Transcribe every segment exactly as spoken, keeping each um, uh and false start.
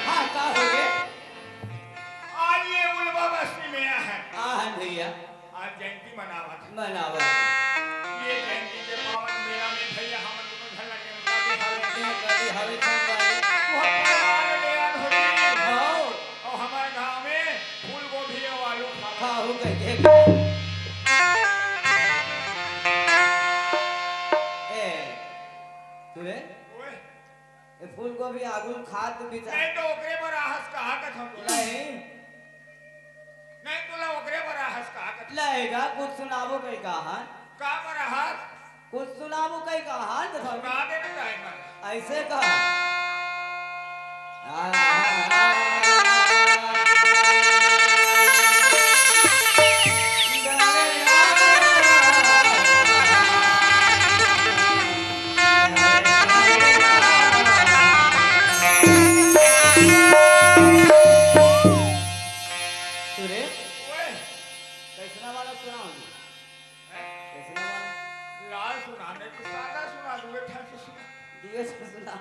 हाँ, का हो गे? आज ये उलवा बस्ती में आए हन। आ हन भैया। आज जयंती मनावत हन। मनावत हन। ये जयंती के पावन बेरा में भैया हमन दूनों झन ला नेवता दे हवे। नेवता दे हवे संगवारी। तुहर प्रणाम ले आन हो जी। हौ। अउ हमर गाँव में फूल गोभी अउ आलू खाहू। खाहू कहिके। ए, सुन रे। ओए। ए फूल गोभी आगू खात बिचा। नहीं तो ओकरे बर आहस कहा कथम बोला। नहीं। नहीं तोला ओकरे बर आहस कहा कथम। लइगा कुछ सुनाबो कहि कहा। का बर आहस? कुछ सुनाबो कहि कहा तो सुना दे ना टाइम पर। ऐसे कहा। सुरे, ओए। कैसना वाला सुनाओ जी? हैं? कैसना वाला? लाल सुना, नहीं तो सादा सुना, दुए ठन से सुना। दुए से सुना।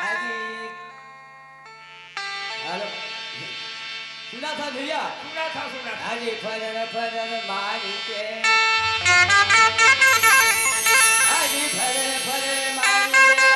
अजी, हेलो। सुना था भैया? सुना था, सुना था। अजी फरर फरर मारी के। अजी फरर फरर मारी के।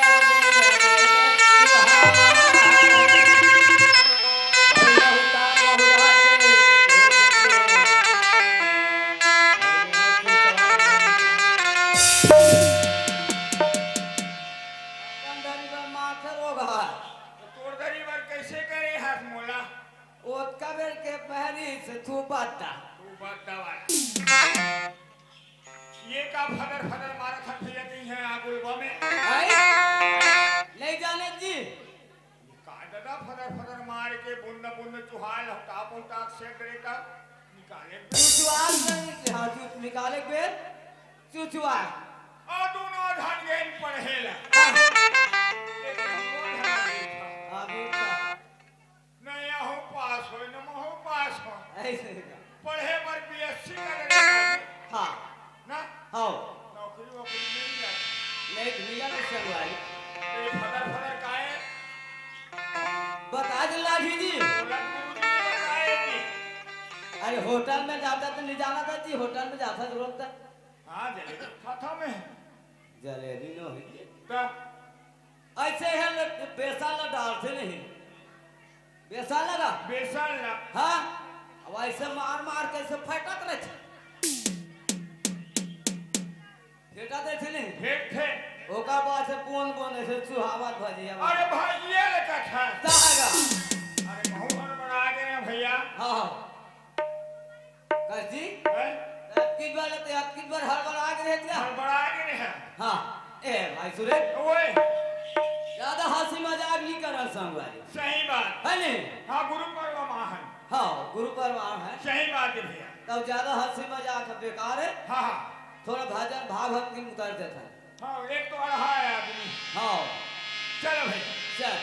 अपन दरी बर माथर रोग हवय। तो तोर दरी बर कइसे करे हस मोला? ओतका बेर के पहली से तू बता। तू बता वाला। ये का फदर फदर मारत हन भैया जी हैं आगुल बमे? आई? नहीं जाने जी। का ददा फदर फदर मार के बूंद बूंद चुहाल हटा पोटा से करे का निकाले। चुचुआल नहीं, हाँ, चुच-, निकाले के बेर चुचुआल। और दोनों धन गए पढ़े ला। हाँ। लेकिन वो धन नहीं था। हाँ, बेटा। न यहू पास होय, न महू पास होय। ऐसे का? पढ़े बर बीएससी करे ला। हाँ। ना? हाँ। नौकरी वोकरी मिल जाए। नहीं, मिला तो संगवारी। तो ये फदर फदर का है? बता दे लाठी जी। बोला गुरु जी ने बताया जी। अरे होटल में जाता तो नहीं जाना था जी, होटल में जाता तो रोकता। हाँ, जलेबी खाता में। जलेबी नो है। का? ऐसे है ल-, बेसन ला डालते नहीं। बेसन लगा? बेसन ला। हाँ? अब ऐसे मार मार के ऐसे फटक रहे। फेटा देथे नहीं? फेट थे। ओकर बाद से बोन बोन ऐसे चुहावत भजिया। अरे भाई, ये ले का था? कहाँ गा? अरे, बहुत हड़बड़ा गए हैं भैया। हाँ, हाँ। कर जी? हैं? अतकी बार, अतकी बार हड़बड़ा गए हैं क्या? हड़बड़ा गए हैं। हाँ। ए, भाई सुरेश। ओए। संगवारी। सही बात। है नहीं? हाँ, गुरु परवा मा है। हाँ, गुरु परवा है। सही बात है भैया। तब ज्यादा हंसी मजाक बेकार है। हाँ, हाँ। थोड़ा भजन भाव भक्ति में उतर देता है। हाँ, एक तो अड़हा है आदमी। हाँ। चलो भाई। चल।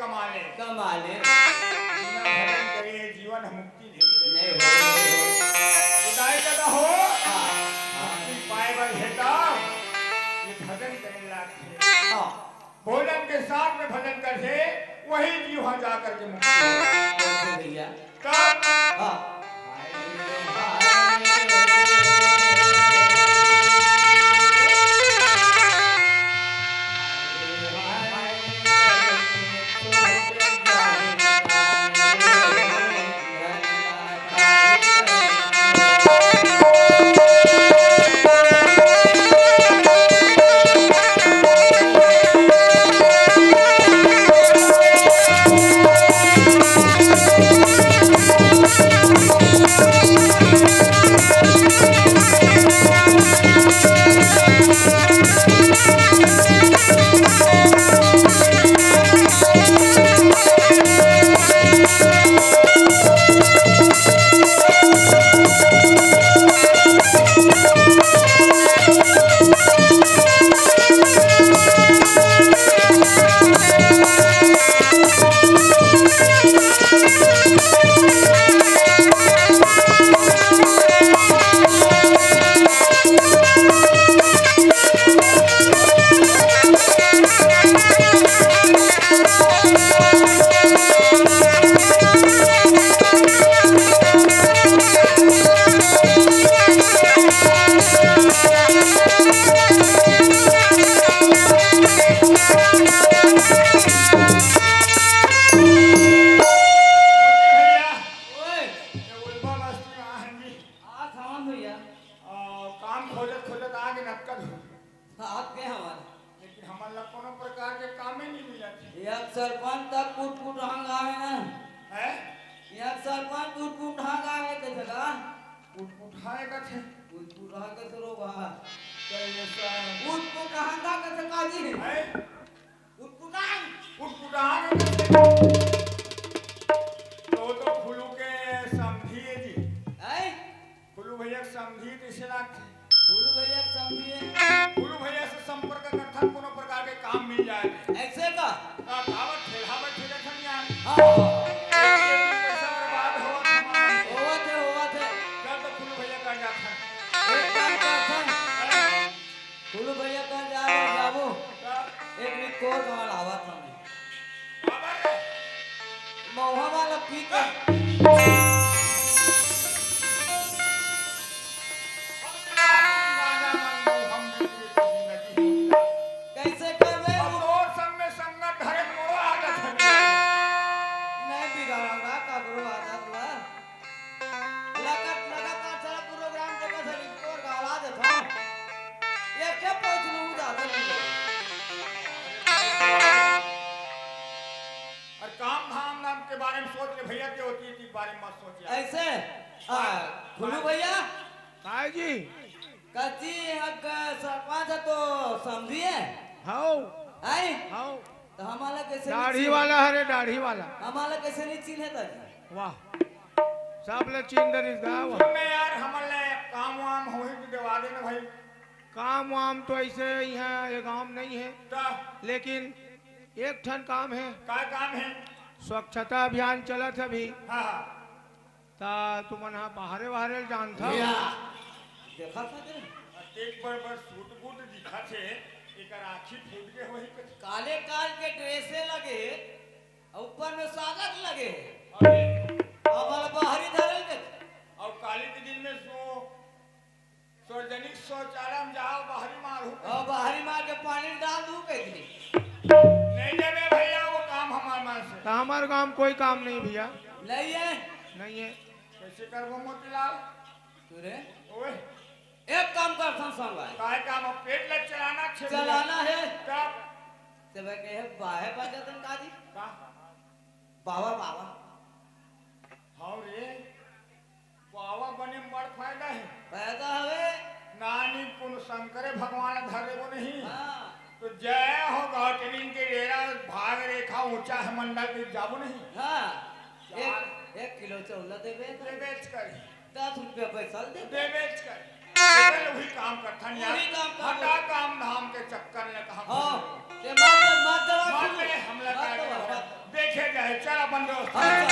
कमा ले। कमा ले। बिना भजन करे जीवन ह मुक्ति नहीं मिले। नहीं हो, नहीं हो। तो दाई ददा हो, हाँ, हाँ। मुक्ति पाए बर हे त ये भजन करे लागथे। हाँ। भोजन के साथ में भजन करथे, वही जीव ह जा करके मुक्ति हो। अच्छा भैया। तब हाँ। भैया, ओए। ये उल्फा बस्ती में आहन जी। आ, खान भैया। आ, काम खोजत खोजत आगे नतका दूर। हाथ के हमारे। लेकिन हमन ला कोनो प्रकार के कामे नहीं मिलत हे। एक सरपंच तक कुट कुट हंगावे ना। हैं? एक सरपंच कुट कुट हंगावे कइसे का? कुट कुट हाय कथे। कुट कुट हाय कथे रो बा। तो ये सर कुट कुट हंगा कथे का जी? हैं? कुट कुट हंग। कुट कुट हंग कथे। तो, तो फुलू के समधी हे जी। हैं? फुलू भैया के समधी कइसे लागथे? फुलू भैया के समधी हे। फुलू भैया से संपर्क करथन, कोनो प्रकार के काम मिल जाए। ऐसे का? हाँ, काबर ठेला बैठे रथन यार। हाँ, हाँ। एक, एक पैसा बर्बाद होवत हमार। होवत हे, होवत हे। चल तो फुलू भैया कर जाथन। एक काम करथन। हाँ। फुलू भैया कर जाबो, जाबो। हाँ। एक मिनट कोर कमल आवत हमें। मउहा वाला पी के। कइसे करबे? अब तोर संग में संगत धरे मोरो आदत हे। नहीं बिगाड़ंगा काकरो आदत ला। लगत, लगातार सारा program देखत हन, तोर गाला देथन। एके पहुंच लूं, ज्यादा नहीं। अउ काम धाम नाम के बारे में सोच ले भैया, के होती के बारे में मत सोच यार। ऐसे? आ, फुलू भैया? काय जी? कच्ची हक सरपंच तो समधी हे? हव। हैं? हव। तो हमला कइसे दाढ़ी वाला हरे, दाढ़ी वाला। हमला कइसे नहीं चिन्हे ता जी? वाह। सब ले चिन्ह डरिस गा, वाह। सुन ना यार, हमला काम वाम होही तो देवा देना भाई। काम वाम तो ऐसे इहाँ ये गांव में नहीं हे। ता? लेकिन एक ठन काम हे। का काम हे? स्वच्छता अभियान चलत हे अभी। हाँ, हाँ। ता तुमन हा बाहरे बाहरे जानथव। या। देखा था तेरे? अतेक बड़ बड़ सूट बूट दिखत हे, एकर आँखी फूट गे होही कथे। काले काल के ड्रेसे लगे, अउ ऊपर में सागत लगे। अबे। हमला बाहरी धरल के। अउ काली के दिन में सो सार्वजनिक शौचालय में जाव, बाहरी मारहू। अउ बाहरी मार के पानी में डाल दू कह दी। नहीं देबे भैया, वो काम हमार मन से। तो हमार काम कोई काम नहीं भैया। नहीं हे? नहीं हे। कइसे करबो मोतीलाल? तू रे? ओए। एक काम करथन संग भाई। काय काम? अब पेट ला चलाना छे भैया। चलाना हे। तब? तब कहे बाहे बजतन का जी? का? बाबा, बाबा। हव रे। बाबा बने म बड़ फायदा हे। फायदा हवे। नानी कोनो शंकरे भगवान धर लेबो नहीं। हाँ। तो जय हो गौटलिन के डेरा, भाग रेखा ऊंचा हे मंडल के जाबो नहीं। हाँ। चार एक, एक किलो चौला देबे तो। देबेच करी। दस रुपया पैसा दे। देबेच करी। केवल वही काम करथन यार। वही काम कर। हटा काम धाम के चक्कर में कहाँ हाँ। फंसे। ये मत, मत दवा मत तू। दे, हमला मत का दवा, देबे? मत। दे, अपन व्यवस्था।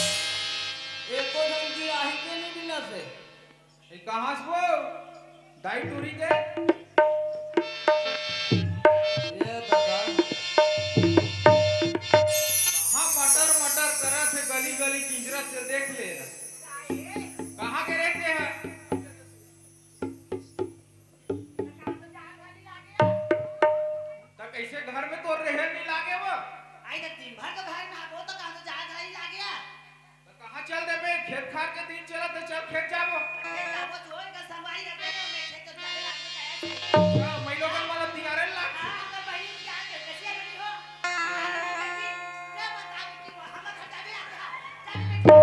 एको झन के आही के नहीं मिलत हे। ए, कहाँ से वो? दाई टूरी के? ए दादा। हाँ, मटर मटर करत हे, गली गली किंजरत हे, देख ले। कहाँ के रहते हैं? त कैसे घर में तो रहे नहीं लागे वो? आई त दिन भर तो घर में आबो, तो कहाँ तो जाए घर ही लागे। त कहाँ चल देबे? खेत खार के दिन चला, त चल खेत जाबो। खेत जाबो, जो इनका संगवारी रहते हैं, मैं खेत तो जाने लागे, तो कैसे? अच्छा, मैं लोगन वाला तियारे लाग। हाँ, हम तो बहिनी तियार के, कैसे बनी हो? हाँ, बेटी, क्या बता बेटी, वो हम घर जाबे लागे, हाँ, जाबे बेटी।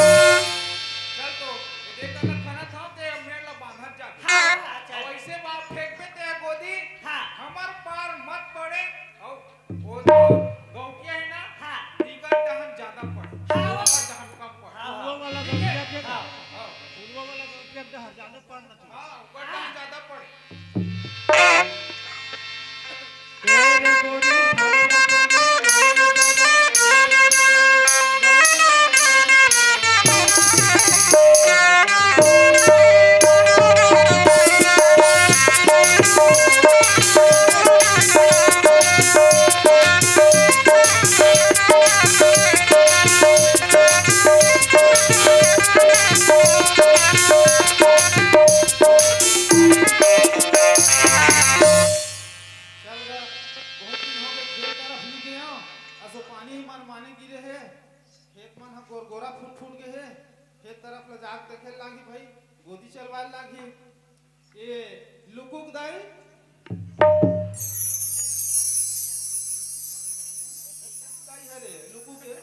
चल तो, ये देख, अगर खाना था, ते मेड़ ला बांधत जाबे। हाँ, हाँ, चल। अउ ऐसे बात फेंकबे ते गोदी, हाँ। हमर पार मत पड़े, अउ वो जो गौकिया है ना, हाँ। तीकर डहन ज्यादा पड़े, हाँ, वो हमर डहन कम पड़े। हाँ, वो वाला ठीक है? गौकिया के हाँ। हाँ। वो वाला गौकिया के डहन ज्यादा पड़ना चाहिए। हाँ, ऊपर डहन ज्यादा पड़े। चल गा, बहुत दिन हो गए खेत तरफ नहीं गया। असो पानी ही मन माने गिरे हे, खेत मन ह गोरगोरा फूट फूट गए हे। खेत तरफ ले जाके देखे लागी भाई, गोदी चलवाए लागी। ये लुकुक दाई, दाई हरे लुकुक के।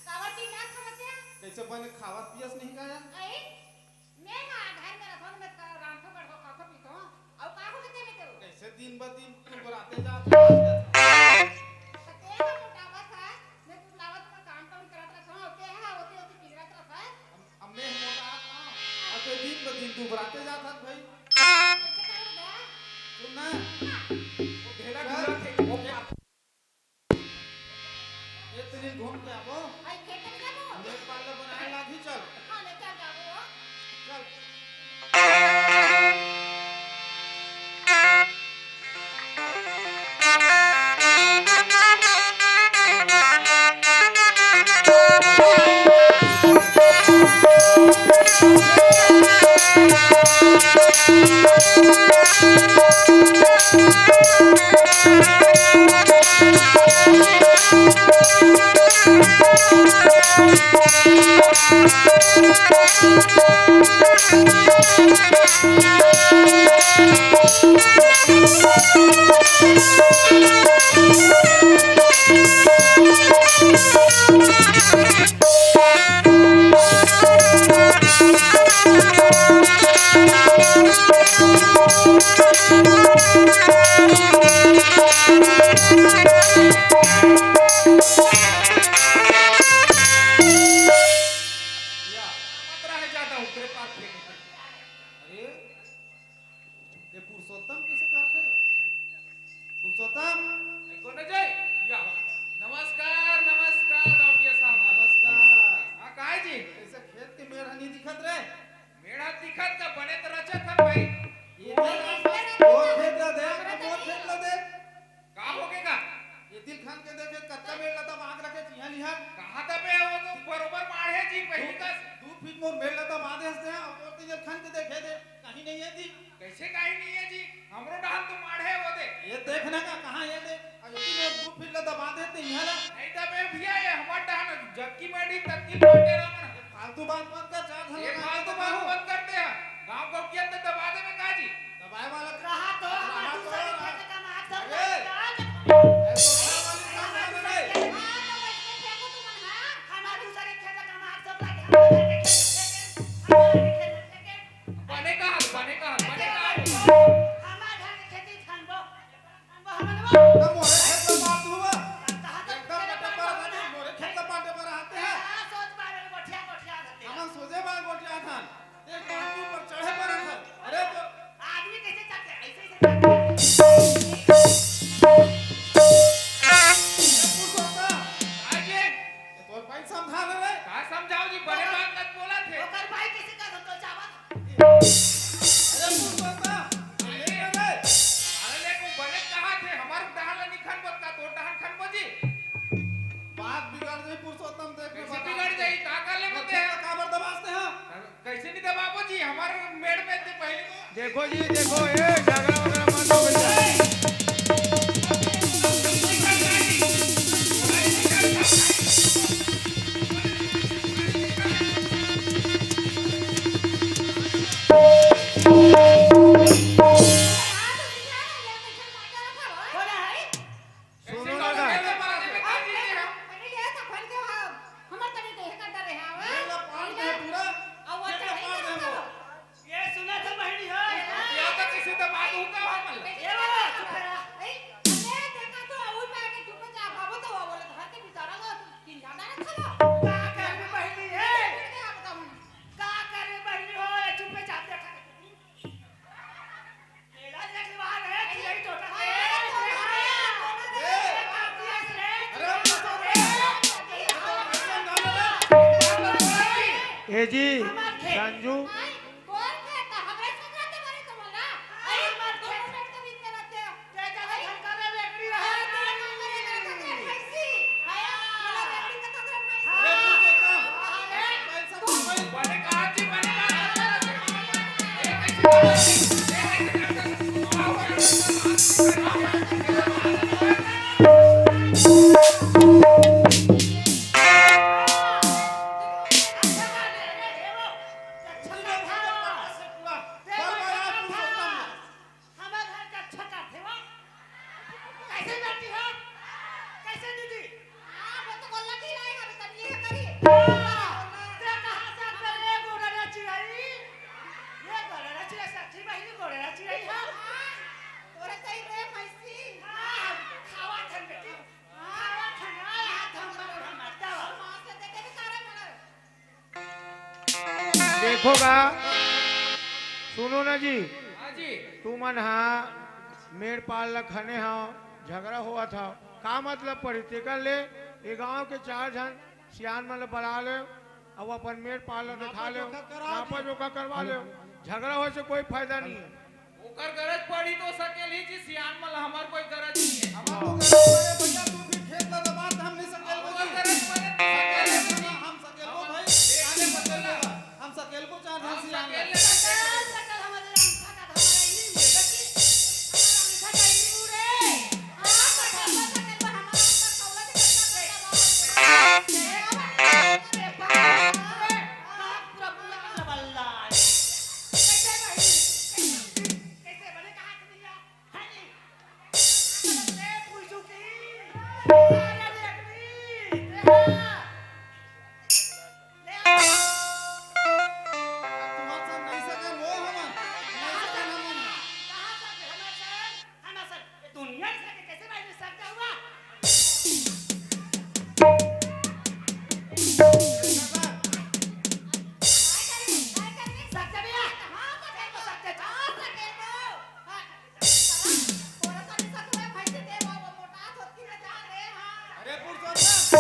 काबर चिल्लात हवस? कैसे बने खावत पियस नहीं का यार? अरे, मैं ना घर में रखो, मैं का-, रांधो, गढ़ो, खाथो, पीथो, अउ का हो गए तेरे को? कैसे दिन ब दिन दुबराते जात हस? तो तेरे को मोटावत हस, मैं कुछ लावत में काम काम करत रखो, अउ ते हा होती होती बिगड़त रखो। अब मैं मोटा था, अब तो दिन ब दिन दुबराते जात हस भाई। कैसे करोगे? सुन ना, हाँ। वो ढेला चल। ढूंढत हे, वो ए, तनी घूम के आबो। आई खेत में जाबो? ले पाला बनाए लागी, चल। हाँ, ले चल जाबो। चल। या, मत रहे ज्यादा, ओकरे पास फेंक दे। अरे, ये पुरुषोत्तम किसे करथे? पुरुषोत्तम। ए, कोन है जी? या, नमस्कार, नमस्कार, गाँवटिया साहब। नमस्कार। हाँ, काय जी? ऐसे खेत के मेड़ ह नहीं दिखत रे। मेड़ ह दिखत का, बने त रचत हन भाई। ये वो खेत ला देख, वो खेत ला देख। का होगे गा? ये दिल खान के देखे, कच्चा मेड़ ला दबा के रखे, चिहा लिहा। कहाँ दबे हे वो तो बरोबर माढ़े जी, पहिली दू, कस। दू फीट मोर मेड़ ला दबा दे हंसते हैं, और तो दिल खान के देखे दे, कहीं नहीं है जी। कैसे कहीं नहीं है जी? हमरो डहान तो माढ़े वो दे। ये देखना का कहाँ ये दे, और ये दू फीट ला दबा देते यहाँ ला। नहीं दबे भैया, ये हमार डहान जबकि मड़ी तबकि माढ़े रावण। फालतू बात मत कर, चार झन ये लगा फालतू के बात दबाओ। मत करते हैं। गाँव गौटिया तो दबा देवे का जी? दबाए वाला रहा तो रहा हमार तो दूसरे रहा। खेत का मार सब अरे! लगा के ऐसा वाली काम ना करे। हाँ, तो वैसे फेंको तुमन, हाँ? हमार दूसरे खेत का मार सब लगा के हमारे खेत में फेंके, हमारे खेत में फेंके। बने का हाल, बने का हाल, बने का हाल। हमार घर के खेती खान बो। तो मोरे खेत ला पाट हुआ। एकदम बटे पर आते, मोरे खेत ला पाटे पर आते हैं। हमन सोझे बार गोठिया थन। एक बार तू ऊपर चढ़े पर था। अरे तो आदमी कैसे चढ़ते हैं? ऐसे, ऐसे चढ़ते हैं। ये पुरुषोत्तम। आइए। ये तोर भाई समझा ले रे। का समझाओ जी, बड़े बात मत बोला थे। ओकर भाई किसी का तो चावत। अरे पुरुषोत्तम, ये ले रे। अरे ले, को बने कहा थे, हमार डहान ला निखन बत का, तोर डहान खन बजी। बात बिगड़ जाई पुरुषोत्तम, देख कैसे बिगड़ जाई? का कर ले बते हैं? काबर दबासते हैं? कैसे नहीं दबाबो जी? हमार मेड़ में थे पहले तो। देखो जी, देखो, ए, झगड़ा वगैरह मत हो जाए। सुनो ना गा। ये सुना था बहनी हो। या तो किसी तो बात होगा हम। ये वाला चुप रहा। का करबे बहनी है? का करबे बहनी हो? ये चुपे चाप देखा। ए जी, संजू। हमर घर का छोटा थे वो। कैसे बेटी हो? कैसे दीदी? हाँ, वो तो गोलकी लाई हवे, तब ये करी। हाँ, ते कहाँ से आते रे गोड़ेरा चिड़ई? ये गोड़ेरा चिड़ई, सच्ची बहिनी गोड़ेरा चिड़ई है। हाँ, तोरे सही रे भैंसी। हाँ, खावा थन बेटी। हाँ, खावा थन, आया हाथ हम बड़ा हम मरता हो। माँ से देखे भी तारे मगर। देखो गा, सुनो ना जी, हाँ जी। तुमन हा मेड़ पाल ल खने हव, झगड़ा होवत हव, का मतलब पड़ी? तेकर ले ए गांव के चार झन सियान मन ल बला ले, अउ अपन मेड़ पाल ल दिखा ले, नापा जोखा करवा ले। झगड़ा होए से कोई फायदा नहीं है। ओकर गरज पड़ी तो सकेल ही जी, सियान मन ल हमर कोई गरज नहीं है। हमर तो गरज पड़े भैया, तू भी खेत ला दबा, हम नहीं सकेल को ओकर जी। गरज पड़े तो सकेल ही जी। हम सकेल को भाई, आने सकेल को, हम सकेल को चार हम धान सियान सकेल ला। ले सकेल। सकेल हमारे अंगठा का धमारा ही नहीं मिलेगा कि हमारा अंगठा का ही नहीं उड़े। हाँ, सकेल, सकेल, हमारा अंगठा कौला से करता, करता, करता। अरे पुरुषोत्तम,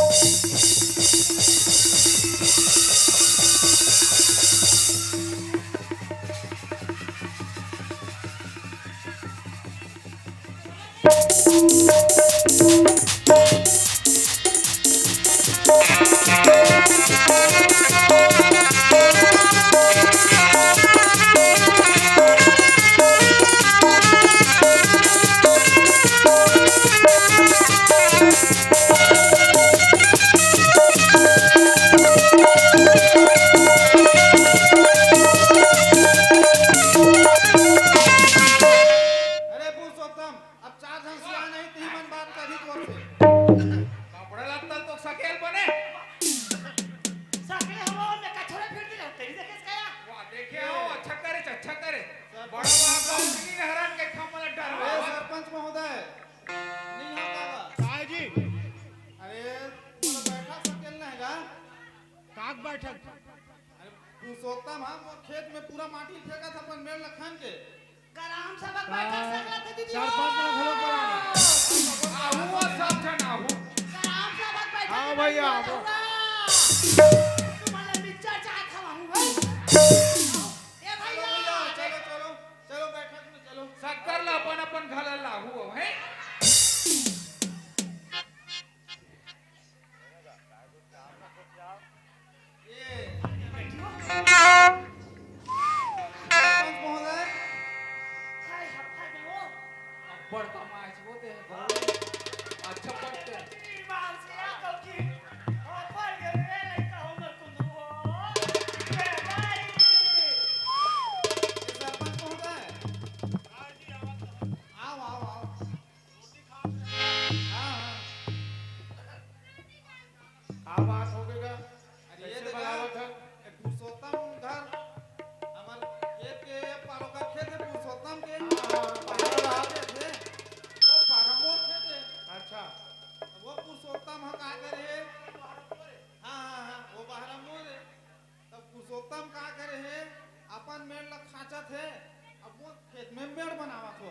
अरे पुरुषोत्तम, अब चार झन सियान हे, तिही मन बात करही तोर से। कपड़ा लत्ता तो सकेल बने। सकेल हवा में कचरा फिर दे रहते, नहीं देखे इसका यार? वाह, देखे हो, अच्छा करे, अच्छा करे। सर, बड़ा वाह, गाँव की हरान के खा मला डर अरे वाह। सरपंच महोदय, नहीं हो बाबा। काय जी? अरे, मोला बैठक सकेल ना हे गा? काक बैठक? अरे, पुरुषोत्तम, हम खेत में पूरा माटी फेंकत अपन मेड़ लखन के। ग्राम सभा के बैठक हाँ, सकला थे दीदी। सरपंच ना घलो करा। आहू वो सब झन आहू। ग्राम सभा के बैठक हाँ में भैया, बैठक आओ। हुआ। तुम्हारा मिक्सचर चाट हम आहू है। ए भैया, चलो, चलो, चलो, चलो बैठक में चलो। सक्कर ला अपन अपन घर ला आहू है। ये, सरपंच महोदय। अब्बड़ कमाए छो ते ह, बहुत अच्छा पड़ते। ये सरपंच महोदय। आओ, आओ, आओ। हाँ, हाँ। का बात हो गे गा? अरे ये कैसे देखा, बलावत हन? ए पुरुषोत्तम घर, हमर खेत के पारो का खेत हे पुरुषोत्तम के। हाँ, हाँ, हाँ। पारो का खेत हे, वो पारंबोर खेत हे। अच्छा। वो पुरुषोत्तम ह का करे हे? हाँ, हाँ, हाँ, वो बहरंबोर हे। तब पुरुषोत्तम का करे हे, अपन मेड़ ल खांचत हे, अब मोर खेत में मेड़ बनावत हो।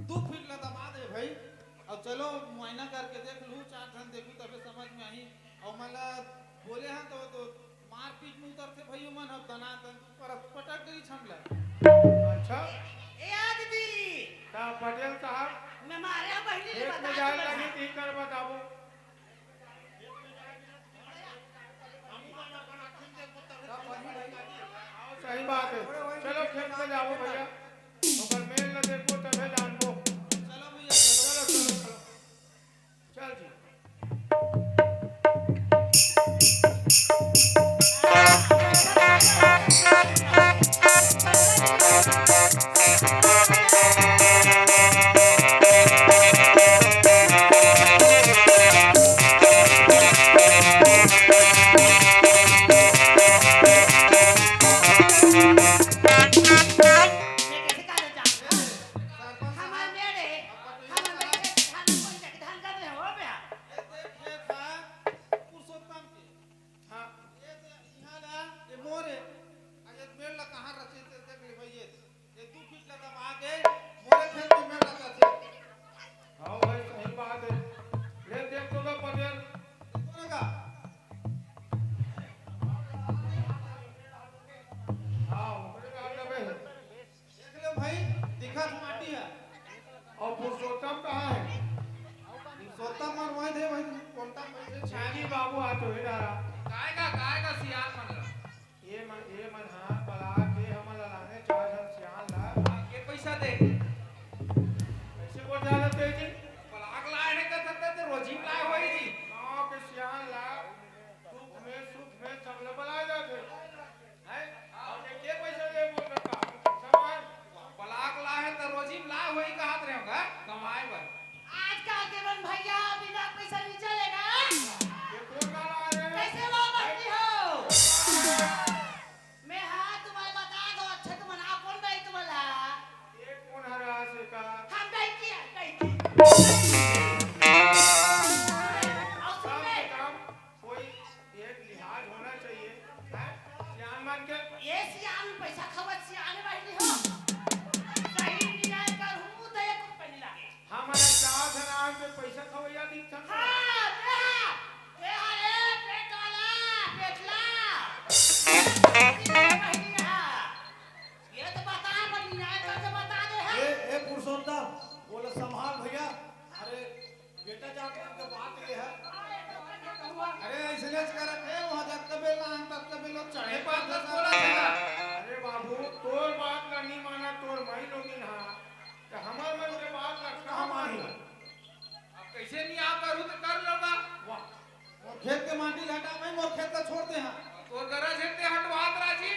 दू फीट ल दबा दे भाई, अउ चलो मुआयना करके देख लू, चार झन देखू तबे समझ में आही। अउ मन ल बोले हन तो, तो मारपीट में उतरथे भाई मन, अब दना दन पर पटक गई छमला। अच्छा। ए आ दीदी। ता पटेल साहब, मैं मारे बहिनी ले खेत में बता जाए दो लगी ना। तीन कर बताबो। सही बात है। चलो खेत में जाबो भैया, ओकर मेल ल देखबो तभे जानबो। चलो भैया, चलो, चलो, चलो। चल जी। हाँ। ये दे, इहाँ ला, ये मोर हे। आ ये मेड़ ला कहाँ रचे ते देख ले भाई, ये, ये दू फीट ला दबा के मोरे खेत में मेड़ रचा छे। हाँ भाई, सही बात है। ले देख तो गा पटेल। देखो ना का? हाँ, ओकरे का दबे है। देख ले भाई, दिखत माटी हे। अउ पुरुषोत्तम कहाँ हे? पुरुषोत्तम मन वही थे भाई, कोंटा में बैठे छानी बाबू आ तो हे डारा। काय का, काय का सियान मन ला? ये मन, ये मन हा बला के हमन ला लाने चार झन सियान ला। हाँ, के पैसा दे? कैसे बोल रहा था तेजी? बलाक लाए हे कथन ते रोजी लाए होई जी। गाँव के सियान ला दुख में, सुख में सब ला बलाए जाथे। हैं? अउ ये के पैसा दे बोल रहा था? पैसा मार। बलाक ला हे त रोजी म ला होई कहत रहे होगा, कमाए बर। आजकल के मन भैया बिना पैसा नहीं चलेगा। ये कौन ला रहे हैं? कैसे वो बनती हो? मैं हाँ तुम्हारे बता दो, अच्छा तुम ना कौन गई तुम्हारा? ये कौन हरा से का? हम गई की, गई की। और सुन ले। काम, काम। माटी ल हटा, मैं मोर खेत ला छोड़ दे हँव। तोर गरज हे ते हटवात राजी।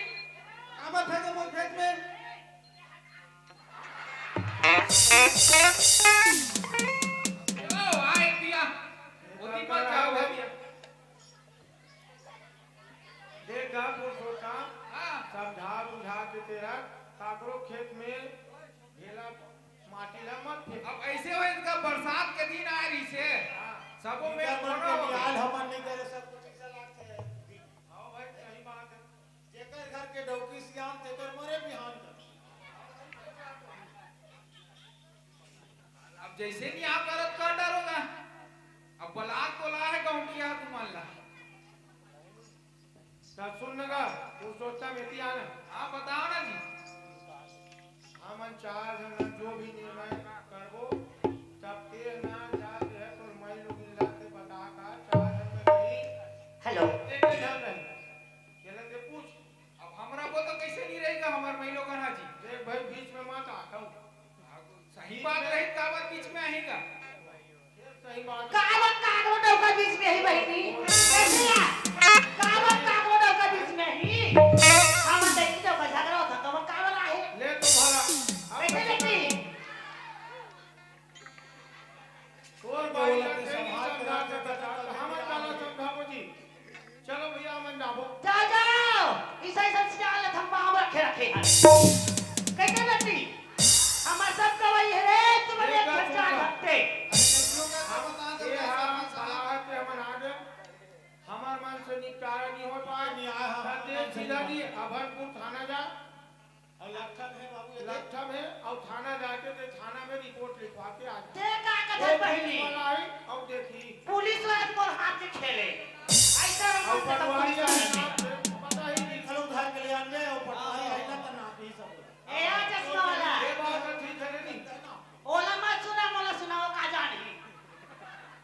काबर फेंके मोर खेत में? ओ, आए दिया। ओती मत जाओ भैया। देख गा पुरुषोत्तम, हाँ। समझा बुझा के तेरा काकरो खेत में ढेला माटी ला मत फेंक। अब ऐसे होय, इनका बरसात के दिन आए रहिसे। हाँ। सबो में इनका मन कोनो के हो गई। नियाल हमन नहीं करे, सब कुछ ऐसा लागथे। हाँ भाई, सही बात है। जेकर घर के डौकी सियान, तेकर मरे बिहान कर। अब जैसे नहीं आप गलत कर डारोगा, अब बलाक तो ला है गौंटिया तुमन ला। त सुन न गा, पुरुषोत्तम एती आना। हाँ, बताओ ना जी। हमन चार झन जो भी निर्णय करबो, तब ते ना जाके है तोर माई लोगिन ला ते बता का चार झन में रही। हेलो। एक झन रही। केला ते पूछ। अब हमरा को तो कैसे नहीं रहेगा, हमार माई लोगन हा जी। देख भाई, बीच में मत आ, कहूँ। सही बात रही, काबर बीच में आही का? सही बात। काबर काकरो डौका बीच में ही बहिनी? कैसे यार? काबर काकरो डौका बीच में ही? हम देखी डौका झगड़ा होता, काबर काबर आहे? ले तुम्हारा। कैसे बेटी? तोर बाई ला तेरी समझा के रख, हमर काला समझाबो जी। चलो भैया, हमन जाबो। जा, जाओ। ईसा, ईसा सियान ला थम पाँव रखे, रखे हन। कैसे बेटी? हमर सब गवाही है रे, तुमन एक झन जान हकते। ये हा, फलाना के हमन आ गए। हमर मन से निपटारा नहीं हो पाए। नहीं आए, हम त ते सीधा जी अभनपुर थाना जा। अउ लखम हे बाबू, ये देख। लखम हे, अउ थाना जाके ते थाना में रिपोर्ट लिखवा के आ जा। ते का कथा वो पहली? पुलिस वाला आई, अउ देखी। पुलिस वाला मोर हाथ के खेले। ऐसा अउ रंग से पटवारी पुलिस वाला आई, नहीं। पता ही नहीं। चलो उधार के ले आने, अउ पटवारी आई ना, तो नाप ही सब। ए, आ चश्मा वाला। ये बात तो ठीक है नहीं। ओला मत सुना, मोला सुनाओ का जान ही।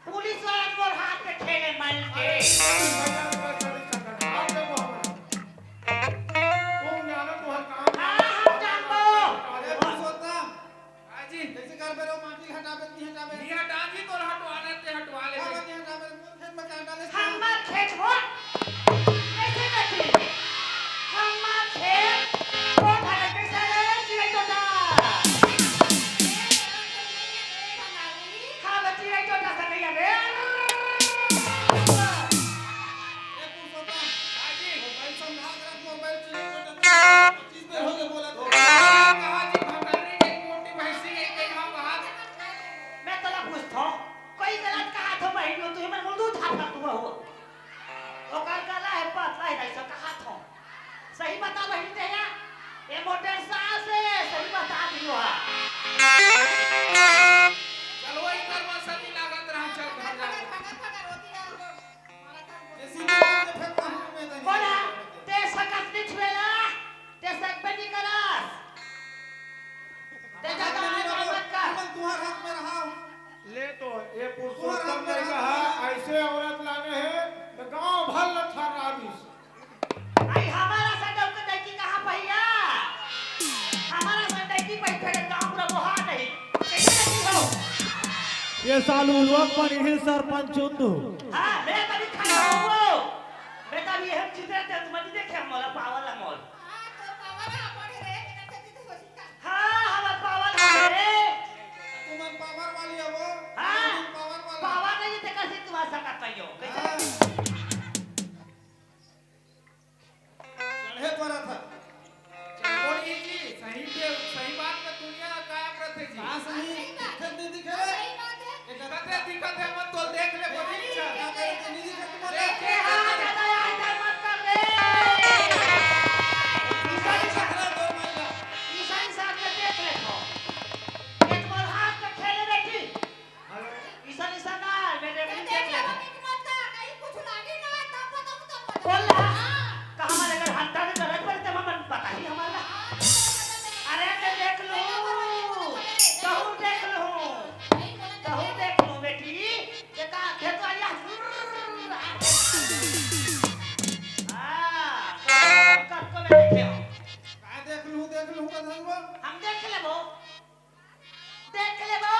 पुलिस वाला मोर हाथ के खेले मल के। अरे, भैया, भैया, भैया, भैया, आप लोग वहाँ पर। तुम जानो तुम्हारा काम हाँ, हम जानबो। अरे, पुरुषोत्तम। हाँ जी। कैसे कर बेरो माटी हटाबे, नहीं हटाबे? नहीं हटा जी, तो हटवाने ते हटवा ले। क्या बात नहीं हटाबे? मोर खेत में क्या डाले? हमर खेत हो। कैसे करती? हमर खेत। वो धारे कैसे रे, चिड़ै तोता? हाँ, बच्ची, नहीं छोटा सा नहीं है बे। ए, पुरुषोत्तम, हाँ जी। मोबाइल संभाल के रख, मोबाइल चीज में तो पच्चीस बेर हो गए बोला तो। कहाँ जी, भंडारी के मोटी भैंसी के कहीं हम बाहर। मैं तोला पूछता हूँ, कोई गलत कहा था बहन, तुही मन मुंह दूध था तू हो। ओकर गला है पतला है, ऐसा कहा था। सही बता बहिनी तेरा, ये मोटर सास है, सही बता दियो हा। चलो, वही कर, वो सती लागत रहा, चल, घर जा। बोला, ते सकत नहीं छुएला, ते सकबे नहीं करस। ते ज्यादा आवाज मत कर। तुहार हाथ में रहा। ले तो, ये पुरुषोत्तम ने कहा, ऐसे औरत लाने हैं, तो गांव भर ल थर्रा दिस। आई हमारा सा डौका डौकी कहाँ पहिया? हमारा सा डौकी पै फेरे गाँव पूरा बोहा नहीं। कैसे नहीं हो? ये सालू लोग पर इन्हीं सरपंच चुन दो। हाँ, मैं तभी खड़ा हूँ। मैं तभी हम जीते थे, तुम नहीं देखे मोला पावर ला मोल। हाँ, तो पावर ला पड़े रे, तेरा से जीते हो जीता। हाँ, हमार पावर ला रे। तुमन पावर वाली हो वो? हाँ, तुम पावर वाला। पावर नहीं, तेकर से तुम आ सकत नहीं हो। कैसे? हाँ। चढ़े पर था। चढ़ो नहीं जी, सही के, सही बात में दुनिया कायम रहते जी। हाँ, सही। दिखत नहीं दिखे? सही बात है। दिखत है, दिखत है, मत तो देख ले, बोली नहीं, चल। क्या करे, तो नहीं दिखत तुम्हारे? देख ले, हाँ, ज्यादा यार, इधर मत कर दे। इधर ही कर। ईशान साथ में देख ले तो। एक बार हाथ में खेले बेटी। ईशान, ईशान ना, मेरे अभी देख ले। बोल रहा। कहाँ हमारे घर हंता में गरज पड़े तब हम पता ही हमारा। अरे मैं देख लूँ, कहूँ देख लूँ, कहूँ देख लूँ बेटी, ये का खेत वाली हाँ, कब को मैं देखे हूँ। का देख लूँ, देख लूँ का धनवा? हम देख लेबो। देख लेबो,